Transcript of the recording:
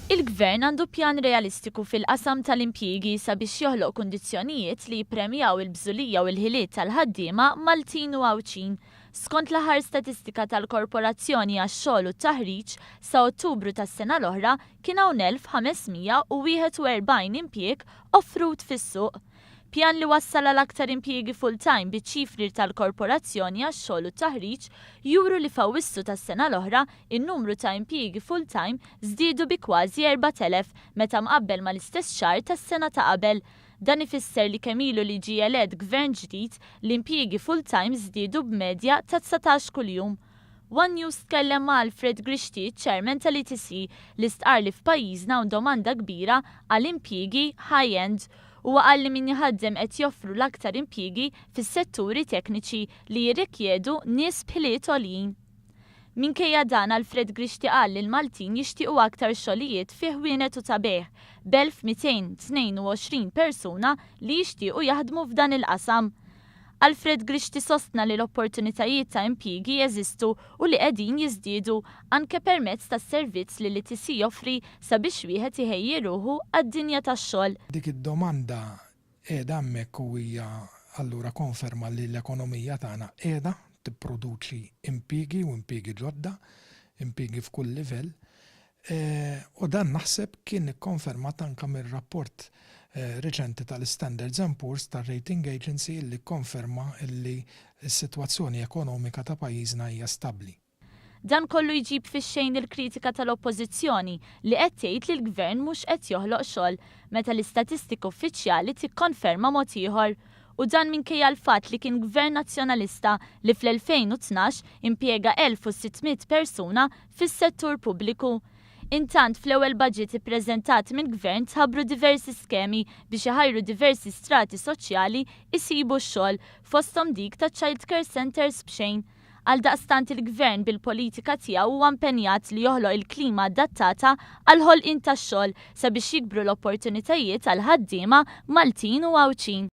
Il-Gvern għandu pjan realistiku fil-qasam tal-impjiegi sabiex joħloq kundizzjonijiet li jippremjaw il-bżulija u l-ħiliet tal-ħaddiema Maltin u Għawdxin. Skont l-aħħar statistika tal-Korporazzjoni għax-Xogħol u t-Taħriġ, sa Ottubru tas-sena l-oħra kien hawn 1,541 impjieg offrut fis-suq. Pjan li wassal għal aktar impjiegi full-time biċ-ċifri tal-Korporazzjoni għax-Xogħol u t-Taħriġ juru li f'Awwissu tas-sena l-oħra in-numru ta' impjiegi full-time żdiedu bi kważi 4,000 meta mqabbel mal-istess xahar tas-sena ta' qabel. Dan ifisser li kemm ilu li ġie elett Gvern ġdid, l-impjiegi full-time żdiedu b'medja ta' 19 kuljum. One News tkellem ma' Alfred Grixti, Chairman tal-ETC, li stqarr li f'pajjiżna hawn domanda kbira għal impjiegi high-end. Huwa qal li min iħaddem qed joffru l-aktar impjiegi fis-setturi tekniċi li jirrikjedu nies b'ħiliet għoljin. Minkejja dan, Alfred Grixti qal li l-Maltin jixtiequ aktar xogħlijiet fi ħwienet u ta' bejgħ, b'1,222 persuna li jixtiequ jaħdmu f'dan il-qasam. Alfred Grixti sostna li l-opportunitajiet ta' impjiegi jeżistu u li qegħdin jiżdiedu anke permezz tas-servizz li l-ETC joffri sabiex wieħed iħejji ruħu għad-dinja tax-xogħol. Dik id-domanda qiegħda hemmhekk u hija allura konferma li l-ekonomija tagħna qiegħda tipproduċi impjiegi u impjiegi ġodda, impjiegi f'kull livell. U dan naħseb kien ikkonfermat anke mir-rapport riċenti tal-Standards and Poor's tar-rating agency li kkonferma li s-sitwazzjoni ekonomika ta' pajjiżna hija stabbli. Dan kollu jġib fix-xejn il-kritika tal-Oppożizzjoni li qed tgħid li l-Gvern mhux qed joħloq xogħol meta l-istatistika uffiċjali tikkonferma mod ieħor. U dan minkejja l-fatt li kien Gvern Nazzjonalista li fl-2012 impjega 1,600 persuna fis-settur pubbliku. Intant, fl-ewwel budget ippreżentat mill-Gvern tħabbru diversi skemi biex iħajru diversi strati soċjali jsibu x-xogħol, fosthom dik ta' child care centres b'xejn. Għaldaqstant il-Gvern bil-politika tiegħu huwa impenjat li joħloq il-klima adattata għall-ħolqien tax-xogħol sabiex jikbru l-opportunitajiet għal ħaddiema Maltin u Għawdxin.